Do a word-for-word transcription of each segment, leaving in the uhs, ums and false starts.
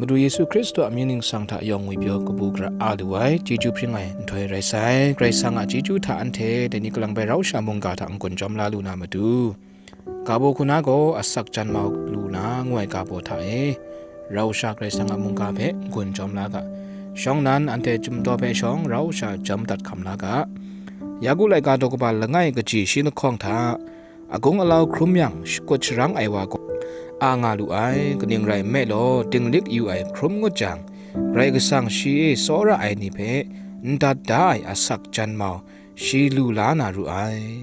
Madu Yesu Hkristu a mying ningsang hta yawng ngwipyaw kabu gara a lu ai, chyeju hpring ai nhtoi rai sai. Karai Kasang a chyeju hta anhte dai ni kalang bai rau sha mungga hta n-gun jawm la lu na matu, ga baw hku na gaw asak jan mau lu na ngu ai ga baw hta e, rau sha Karai Kasang a mungga hpe n-gun jawm la ga. Shawng nnan anhte chyum daw hpe shawng rau sha jawm dat hkam la ga. Yaku laika daw kaba langai kaji shi lahkawng hta, agung alau hkrum yang shakut sharang ai wa gaw a nga lu ai, kaning rai nme law, dinglik yu ai hkrum ngut jang, Karai Kasang shi e tsawra ai ni hpe n dat da ai asak jan mau, shi lu la na ru ai.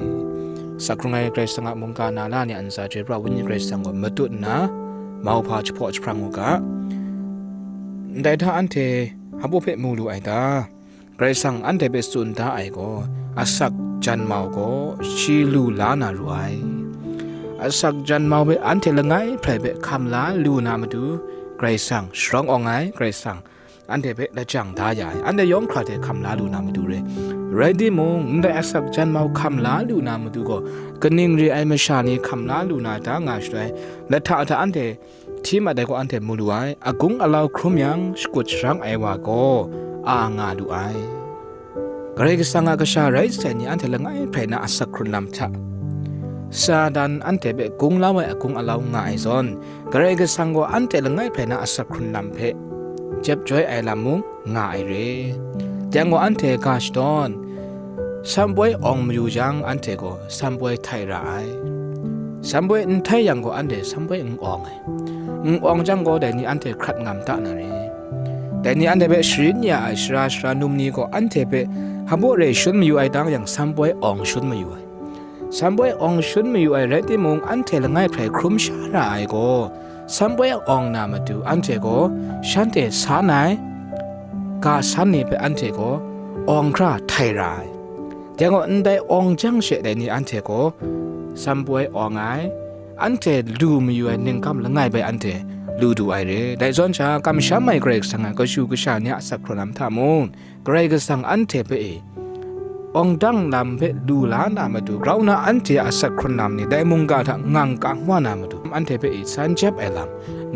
Sak hkrung ai Karai Kasang a mungga na la ni a ntsa chyoi pra ai Wenyi Karai Kasang gaw matut nna, mauhpa jahpaw jahprang u ga. Ndai hta anhte hpa baw hpe mu lu ai ta? Karai Kasang anhte hpe tsun da ai gaw, asak jan mau gaw shi lu la na ru ai. Asak jan mau hpe anhte langai hprai hpe hkam la lu na matu, Karai Kasang sharawng awng ai, Karai Kasang anhte hpe lajang da ya ai, anhte yawng hkra hte hkam la lu na matu re. Rai timung, ndai asak jan mau hkam la lu na matu gaw, kaning re ai masha ni hkam la lu na da nga shaloi, lahta hta anhte hti mat ai gaw anhte mu lu ai, agung alau hkrum yang shakut sharang ai wa gaw a nga lu ai. Karai Kasang a kasha rai sai ni anhte langai hprai na asak hkrun lam hta, Satan anhte hpe gunglau ai agung alau nga ai zawn, Karai Kasang gaw anhte langai hprai na asak hkrun lam hpe jep joi ai lam mung nga ai re. Dai gaw anhte ga shadawn, sampoi awng mayu jang, anhte gaw sampoi htai ra ai. Sampoi n htai yang gaw, anhte sampoi n awng ai. N awng jang gaw, dai ni anhte hkrat ngam da na re. Dai ni anhte hpe sharin ya ai sara sara num ni gaw, anhte hpe hpa baw re shun mayu ai tang yang, sampoi awng shun mayu ai. Sampoi awng shun mayu ai rai timung, anhte langai hprai hkrum sha ra ai gaw, sampoi awng na matu anhte gaw shanhte san ai ga san ni hpe anhte gaw awng hkra htai ra ai. Dai gaw, ndai awng jang she dai ni anhte gaw sampoi awng ai, anhte lu mayu ai ningkam langai bai anhte lu du ai re. Dai zawn sha, kamsham ai Karai Kasang a kashu kasha ni a asak hkrun lam hta mung, Karai Kasang anhte hpe e, awng dang lam hpe lu la na matu, grau na anhte a asak hkrun lam ni dai mungga hta ngang kang wa na matu, anhte hpe e san jep ai lam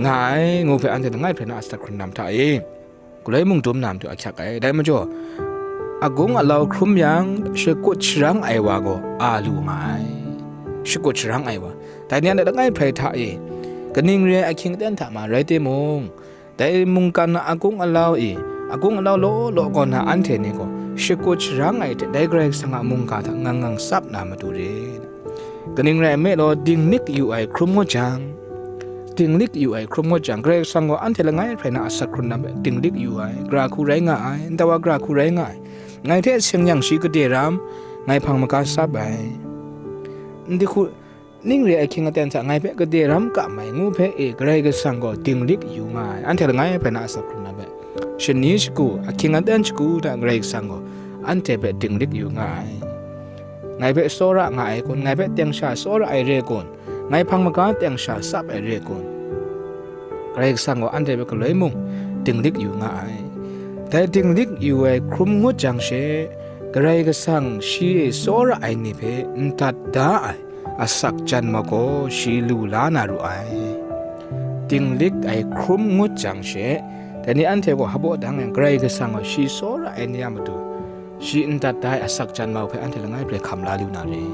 nga ai, ngu hpe anhte langai hprai na asak hkrun lam hta e galoi mung dum na matu ahkyak ai. Dai majaw, agung alau hkrum yang, shakut sharang ai wa gaw a lu nga ai. Shakut sharang ai wa, dai ni anhte langai hprai hta e, kaning re ai ahkying aten hta ma rai timung, dai mungkan na agung alau e, agung alau law law kaw na anhte ni gaw shakut sharang ai hte, dai Karai Kasang a mungga hta ngang ngang tsap na matu re. Kaning rai nme law, dinglik yu ai hkrum ngut jang, dinglik yu ai hkrum ngut jang, Karai Kasang gaw anhte langai hprai na asak hkrun lam hpe dinglik yu ai, gara hku rai nga ai, nta wa gara hku rai nga ai, ngai hte seng yang shi gade ram, ngai hpang maga tsap ai, n dihku ning re ai ahkying aten hta ngai hpe gade ram kam ai, ngu hpe e Karai Kasang gaw dinglik yu nga ai, anhte langai hprai na asak hkrun lam hpe. Shani shagu, ahkying aten shagu hta Karai Kasang gaw anhte hpe dinglik yu nga ai. Ngai hpe tsawra nga ai kun? Ngai hpe teng sha tsawra ai re kun? Ngai hpang maga teng sha tsap ai re kun? Karai Kasang gaw anhte hpe galoi mung dinglik yu nga ai. Dai dinglik yu ai hkrum ngut jang she, Karai Kasang shi e tsawra ai ni hpe n dat da ai asak jan mau gaw shi lu la na ru ai. Dinglik ai hkrum ngut jang she, dai ni anhte gaw hpa baw dang yang, Karai Kasang gaw shi tsawra ai ni a matu, shi n dat da ai asak jan mau hpe anhte langai hprai hkam la lu na re.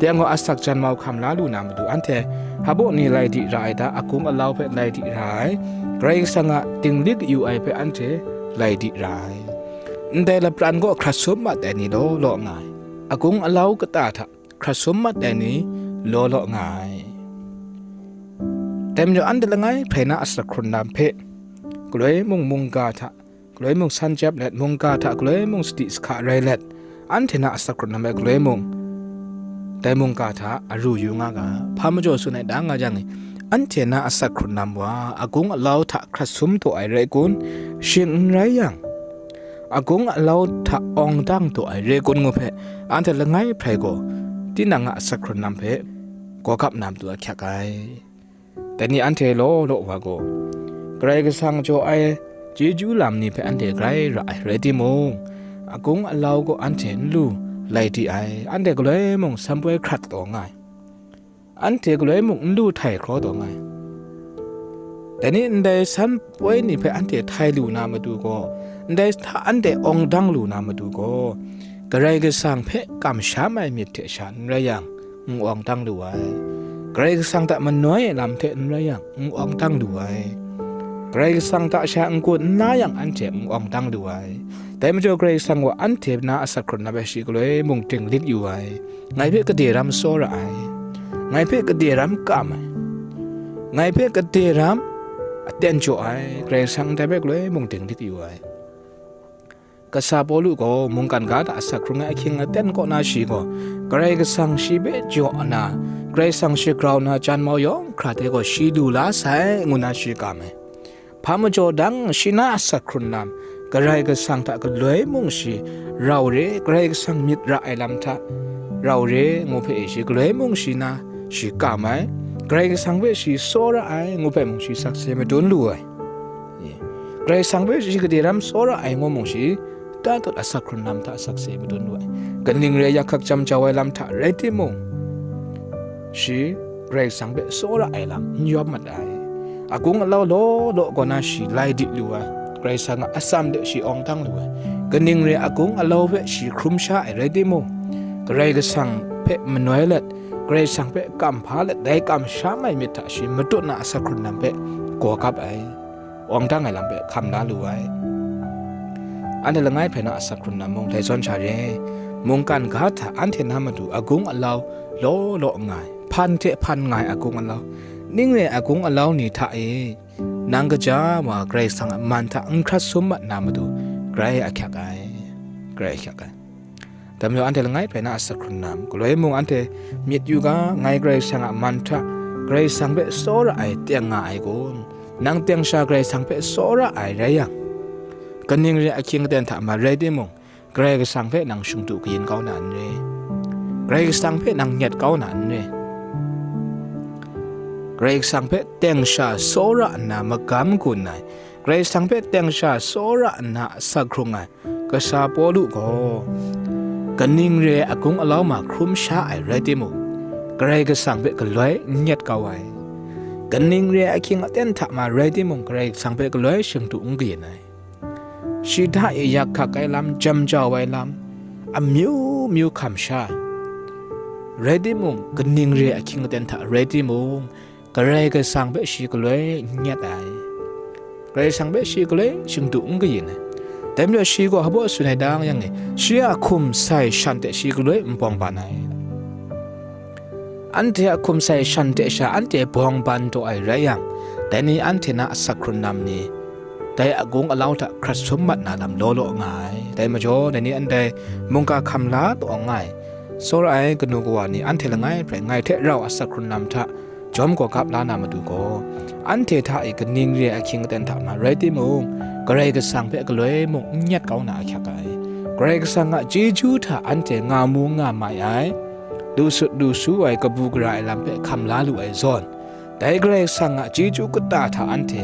Dai gaw asak jan mau hkam la lu na matu, anhte hpa baw ni lai di ra ai ta? Agung alau hpe lai di ra ai, Karai Kasang a dinglik yu ai hpe anhte lai di ra ai. Ndai lapran gaw hkrat sum mat ai ni law law nga ai, agung alau kata hta hkrat sum mat ai ni law law nga ai. Dai majaw, anhte langai hprai na asak hkrun lam hpe, galoi mung mungga hta, galoi mung san jep let, mungga hta galoi mung sadi sahka rai let, anhte na asak hkrun lam hpe galoi mung dai mungga hta aru yu nga ga. Hpa majaw tsun ai ta nga jang e, anhte na asak hkrun lam wa, agung alau hta hkrat sum taw ai rai kun? Shing n rai yang, agung alau hta awng dang taw ai re kun, ngu hpe, anhte langai hprai gaw tinang a asak hkrun lam hpe gawgap na matu ahkyak ai. Dai ni anhte law law wa gaw, Karai Kasang jaw ai chyeju lam ni hpe anhte grai ra ai rai timung, agung alau gaw anhte n lu lai di ai, anhte galoi mung sampoi hkrat taw nga ai. Anhte galoi mung n lu htai hkraw taw nga ai. Dai ni ndai san poi ni hpe anhte htai lu na matu gaw, ndai hta anhte awng dang lu na matu gaw, Karai Kasang hpe kamsham ai myit hte sha n rai yang, n awng dang lu ai. Karai Kasang hta manoi ai lam hte n rai yang, n awng dang lu ai. Karai Kasang hta sha n-gun n la yang, anhte n awng dang lu ai. Dai majaw Karai Kasang gaw anhte na asak hkrun na hpe shi galoi mung dinglik yu ai. Ngai hpe gade ram tsawra ai. Ngai hpe gade ram kam ai. Ngai hpe gade ram aten jaw ai. Karai Kasang ndai hpe galoi mung dinglik yu ai. Kasa Pawlu gaw mungkan ga hta asak hkrung ai ahkying aten kaw na shi gaw, Karai Kasang shi hpe jaw na, Karai Kasang shagrau na jan mau yawng hkra hte gaw shi lu la sai, ngu na shi kam ai. Hpa majaw dang shi na asak hkrun lam, Karai Kasang hta galoi mung shi rau re, Karai Kasang myit ra ai lam hta rau re, ngu hpe shi galoi mung shi na shi kam ai, Karai Kasang hpe shi tsawra ai, ngu hpe mung shi sakse madun lu ai. Karai Kasang hpe shi gade ram tsawra ai ngu mung shi, tatut asak hkrun lam hta sakse madun lu ai. Kaning re ai yak hkak jam jau ai lam hta rai timung, shi Karai Kasang hpe tsawra ai lam n yawm mat ai. Agung alau law law kaw na shi lai di lu ai. Karai Kasang a atsam de shi awng dang lu ai. Kaning re ai agung alau hpe shi hkrum sha ai rai timung, Karai Kasang hpe manoi let, Karai Kasang hpe kam hpa let, dai kamsham ai myit hta shi matut na asak hkrun lam hpe gaw kap ai. Awng dang ai lam hpe hkam la lu ai. Anhte langai hpe na asak hkrun lam mung dai zawn sha re, mungkan ga hta anhte na matu agung alau law law nga ai, hpan hte hpan nga ai agung alau, ning re ai agung alau ni hta e, nang kaja wa Karai Kasang a man hta n hkrat sum mat na matu, grai ahkyak ai, grai ahkyak ai. Dai majaw anhte langai hpe na asak hkrun lam, galoi mung anhte myit yu ga, ngai Karai Kasang a man hta, Karai Kasang hpe tsawra ai teng nga ai kun? Nang teng sha Karai Kasang hpe tsawra ai rai yang, kaning re ai ahkying aten hta ma rai timung, Karai Kasang hpe nang shingdu kayin kau na n re? Karai Kasang hpe nang nyet kau na n re? Karai Kasang hpe teng sha tsawra nna magam gun ai, Karai Kasang hpe teng sha tsawra nna asak hkrung ai, Kasa Pawlu gaw, kaning re ai agung alau ma hkrum sha ai rai timung, Karai Kasang hpe galoi n nyet kau ai. Kaning re ai ahkying aten hta ma rai timung, Karai Kasang hpe galoi shingdu n kayin ai. Shi hta e yak hkak ai lam, jam jau ai lam, amyu myu hkam sha ai. Rai timung, kaning re ai ahkying aten hta rai timung, Karai Kasang hpe shi galoi n nyet ai. Karai Kasang hpe shi galoi shingdu n kayin ai. Dai majaw shi gaw hpabaw tsun ai dang yang e, shi a hkum sai shan hte shi galoi n bawng ban ai. Anhte a hkum sai shan hte sha anhte bawng ban taw ai rai yang, dai ni anhte na asak hkrun lam ni, dai agung alau hta hkrat sum mat na lam law law nga ai. Dai majaw, dai ni ndai mungga hkam la taw nga ai, tsawra ai kanu kawa ni anhte langai hpe ngai hte rau asak hkrun lam hta jawm gaw gap la na matu gaw, anhte hta e kaning re ai ahkying aten hta ma rai timung, Karai Kasang hpe galoi mung n nyet kau na ahkyak ai. Karai Kasang a chyeju hta anhte nga mu nga mai ai, lu sut lu su ai, kabu gara ai lam hpe hkam la lu ai zawn, dai Karai Kasang a chyeju kata hta anhte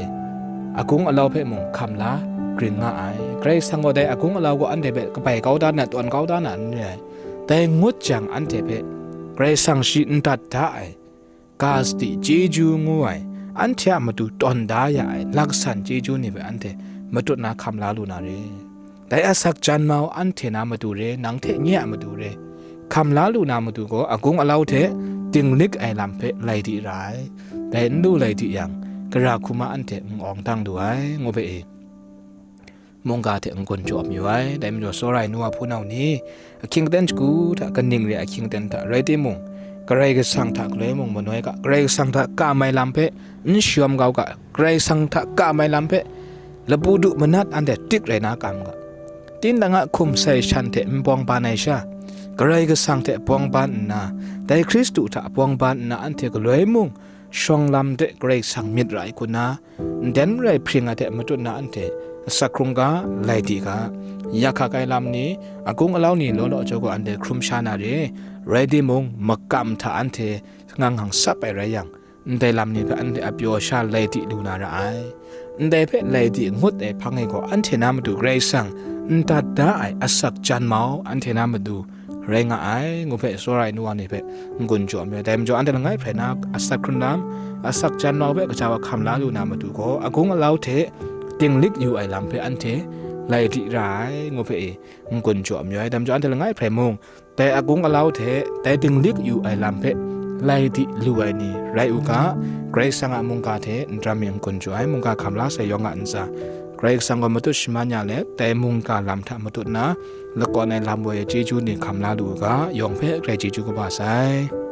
agung alau hpe mung hkam la grin nga ai. Karai Kasang gaw dai agung alau gaw anhte hpe kabai kau da na, tawn kau da na n re ai. Dai ngut jang, anhte hpe Karai Kasang shi n dat da ai, ga sadi chyeju ngu ai, anhte a matu tawn da ya ai laksan chyeju ni hpe anhte matut na hkam la lu na re. Dai asak jan mau anhte na matu re, nang hte nye a matu re, hkam la lu na matu gaw, agung alau hte dinglik ai lam hpe lai di ra ai. Dai n lu lai di yang, gara hkrum a anhte n awng dang lu ai, ngu hpe e. Mungga hte n-gun jaw mayu ai. Dai majaw, tsawra ai nu wa hpunau ni, ahkying aten shagu hta, kaning re ai ahkying aten hta rai timung, Karai Kasang hta galoi mung manoi ga, Karai Kasang hta kam ai lam hpe n shayawm kau ga, Karai Kasang hta kam ai lam hpe lapu du manat anhte tik rai na kam ga. Tinang a hkum sai shan hte n bawng ban ai sha, Karai Kasang hte bawng ban nna, dai Hkristu hta bawng ban nna, anhte galoi mung shawng lam de Karai Kasang myit ra ai hku na, nden rai hpring ai hte matut na anhte asak hkrung ga, lai di ga. Yak hkak ai lam ni, agung alau ni law law jaw gaw anhte hkrum sha na re, rai timung, makam hta anhte ngang hkang sap ai rai yang, ndai lam ni hpe anhte a pyaw sha lai di lu na ra ai. Ndai hpe lai di ngut ai hpang e gaw, anhte na matu Karai Kasang n dat da ai asak jan mau, anhte na matu rai nga ai, ngu hpe tsawra ai nu wa ni hpe n-gun jaw ai. Dai majaw anhte langai hprai na asak hkrun lam, asak jan wa hpe gaja wa hkam la lu na matu gaw, agung alau hte dinglik yu ai lam hpe anhte lai di ra ai, ngu hpe e n-gun jaw ai. Dai majaw anhte langai hprai mung, dai agung alau hte dai dinglik yu ai lam hpe lai di lu ai ni rai u ga, Karai Kasang a mungga hte n-, n-gun jaw ai, mungga hkam la sai yawng a ntsa, Karai Kasang gaw matut shaman ya let, dai mungga lam hta matut na, lakawn ai lam woi ai chyeju ni hkam la lu u ga, yawng hpe grai chyeju kaba sai.